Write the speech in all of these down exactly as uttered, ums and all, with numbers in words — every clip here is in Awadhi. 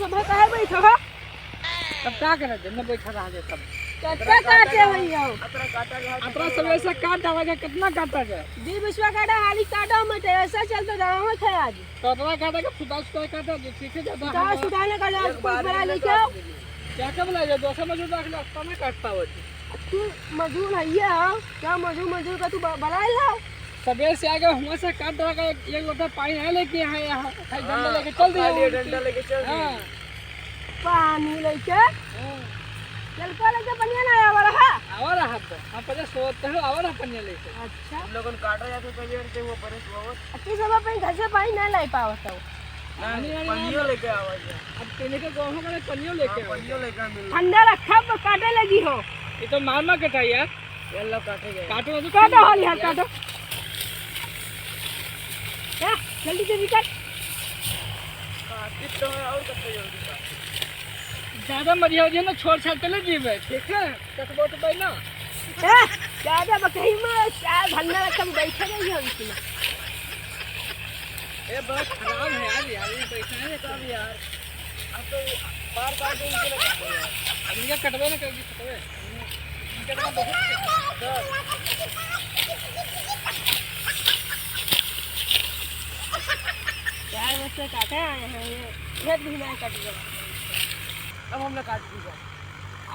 वो काहे बैठो हो? तब का करे, जब न बैठा रहा जाए तब। कितना काटे भैया हो? अतरा सवेरे से काट डाला गया, कितना काटा जाए? दी बिस्वा काटा, हाली काटा मत, ऐसा चलता जाओ मत है आज। कतरा काटा के सुधा सुधा काटा जी, ठीक है, ज्यादा सुधा हम सुधा ना काटा, एक कोई बार बड़ा में लेके आओ। काट दीजिए। क्या क्या बोला ये? दूसरा मजदूर रख ले, अपना नहीं काटता वो जी। तू मजदूर है ये, हाँ? क्या मजदूर, मजदूर का तू ब-, बड़ा ही है? सवेरे से आके हुआं से काट रहा है, एक लोटा पानी नहीं लेके यहाँ, यहाँ, खाली डंडा हाँ, लेके चल दिया खाली उनके। डंडा लेके चल दिया। हाँ। पानी लेके? हाँ। नलका लेके पनिया ना आवा रहा? आवा रहा तो। हम पहले सोते हो, आवा रहा पनिया लेके। अच्छा। हम लोगन काटा जाते तभी अंते वो परे सुआवत। अब तू सब अपने घर से पानी ना लाई पावत हो। नहीं, नहीं, पनियो लेके आवा जा। अब पीने के गोहूं का पनियो लेके हाँ, आवा पनियो जा। लेके मिल। ठंडा रखा, पर काटे लगी हो। ये तो मार मार के था यार। ये लो काटे गए। काटो ना, काटो, हाल यार, काटो। ए, जल्दी, जल्दी काट। काट, कितना है और कत्ते जल्दी काट। ज्यादा मरिया हो जाए ना, छोड़ छाड़ के ले जीवे, ठीक है? कटबो तो भाई ना। ए, ज्यादा बकही में चार भंडा रखम बैठे रही हम इसमें। ए, बड़ा खराब है यार, यार, ये बैठा है तब यार। अब तो बार बार तो इनके लगा यार। अब इनका कटबे ना करेगी, कटबे। चार बजे से काटे आए हैं, ये खेत भी नहीं कट गया। अब हम लोग काट दी जाए।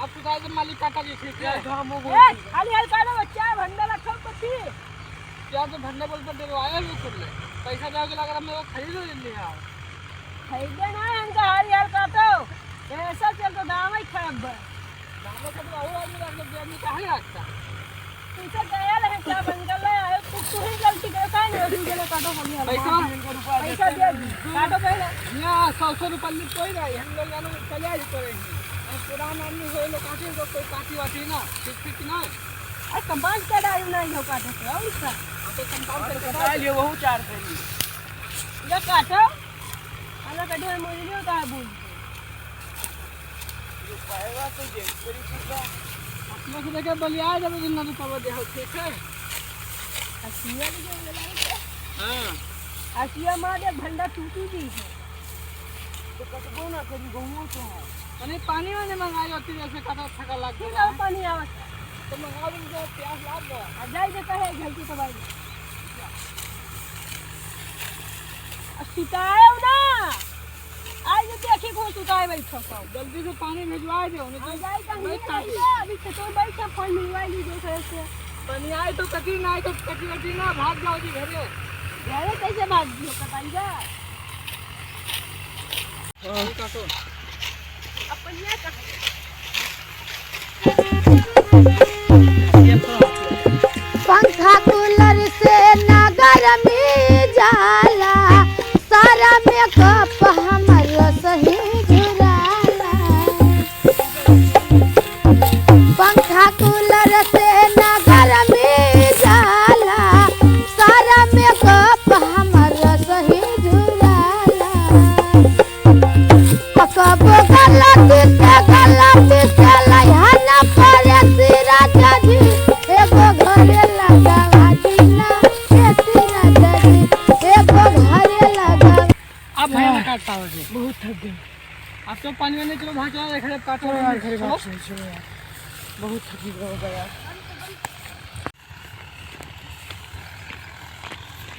आप सुधार से मालिक काटा जी, ठीक है? यार, घाम हो ए, गई। खाली हल्का ना बच्चा, भंडा रखो तो थी। क्या तो भंडा बोल पर डरवाया भी कर ले। पैसा जाओगे लगा, मैं वो खरीद ले लिया। खरीदे ना, इनका हाल यार काटो। ऐसा चल तो दाम ही खराब बा। दाम का तो और आदमी रख लो, आदमी काहे रखता? पैसा गया रहे, क्या बन गया है? तू, तू ही गलती करे, काहे नहीं दू जने काटो, हम यहाँ पैसा? पैसा दे दी, काटो पहले। यहाँ सौ, सौ रुपये में कोई नहीं, हम लोग जानो चले ही पड़े हैं। हम पुरान आदमी हो, लोग काटे, तो कोई काटी वाटी ना, ठीक, ठीक ना? अरे, कंपाउंड का डाल नहीं हो काटे से, और क्या? हाँ, तो कंपाउंड हाँ, तो करके कटा डाल दियो, वहू चार फेरी। ये काटो, अलग कटे, मुझे नहीं होता है, बोल। रुपया तो जेब से ही पूछा। अपने से लेके बलिया जब दिन ना रुपया दे हो, ठीक है? हसिया भी जो बोला है। हाँ। हसिया मार दे, भंडा टूटी भी है। तो कटबो ना करी, गहुओ तो है। अरे पानी वानी मंगा लो, तेरे से कटा थका लग तू गया। लाओ पानी आवत। तो मंगा लो, जो प्यास लाग गया। आ जाए जे कहे, घर की तो भाई। आ सुताए हो ना। आज ये देखी कौन सुताए बैठो सब। जल्दी से पानी भिजवाए दो, नहीं तो आ जाए तो नहीं बैठ आइए। अभी खेतों में बैठ के फोन मिलवा लीजिए सर से। पानी आए तो कटी, ना आए तो कटी कटी ना, भाग जाओ जी घरे। घरे कैसे भाग दियो, बताइए। हाँ। काटो। अपन ये कहाँ है? पंखा कूलर से ना गरमी जाला, सारा मेकअप हमर सही झुराला। पंखा कूलर से ना गरमी जाला, सारा मेकअप हमर सही झुराला। कबो गलती से, गलती से लइहा ना पड़े सी राजा जी, एगो घरे लगावा दीना, ए सी राजा जी, एगो घरे लगावा। आप भैया ना काट पाओगे। बहुत थक गए। आप तो पानी वानी चलो, भाग चलो, एक हज़ार काट चलो यार, लो। घरे चलो। भाग चलो, चलो यार। बहुत थकी गए हो यार।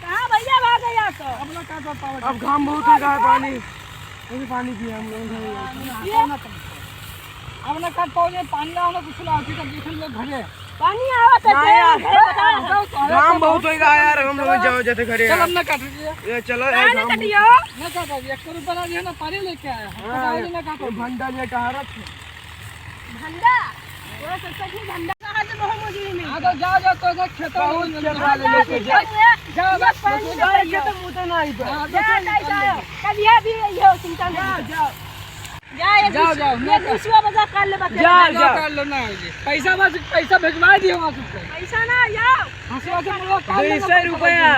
कहाँ भैया भाग गया तो? अपना काट पाओ। अब घाम बहुत हो रहा है, पानी, अभी पानी पिए हम लोग। ये अपना काट पाओ, ये पानी लाओ ना, कुछ लाओ, ठीक है, देख लो घरे। पानी आवा तो नहीं दे, यार। घरे बता। घाम बहुत हो रहा है यार, हम लोग जाओ जाते घरे चल, यार। अब ना काट लीजिए। ये चलो यार, काहे ना घाम कटियो? ना काटो, एक सौ रुपया ना दिया ना, पानी लेके आया। हाँ, पानी ना काटो। भंडा लेके आ रहा था। भंडा? तोरा सब सच में भंडा कहा तो बहुत मजूरी में। हाँ, तो जाओ, जाओ, तो जा, खेतों में बहुत खेत वाले लेके जाओ। जाओ, बस, बस, जाओ, खेतों में उतर ना आई तो। हाँ, जा, बस, जा, जा। कल ये भी यही हो, चिंता नहीं। जाओ, जाओ। जा, ये जाओ, दूस-, जाओ, ये ना कर। दूसरा बाजार कर ले, बच्चे। जाओ, जाओ, जाओ। कर लो ना, ये। पैसा बस, पैसा भिजवा दियो वहाँ से। पैसा ना, जाओ। हंसुआ से मुड़वा कर लो, दो सौ रुपया।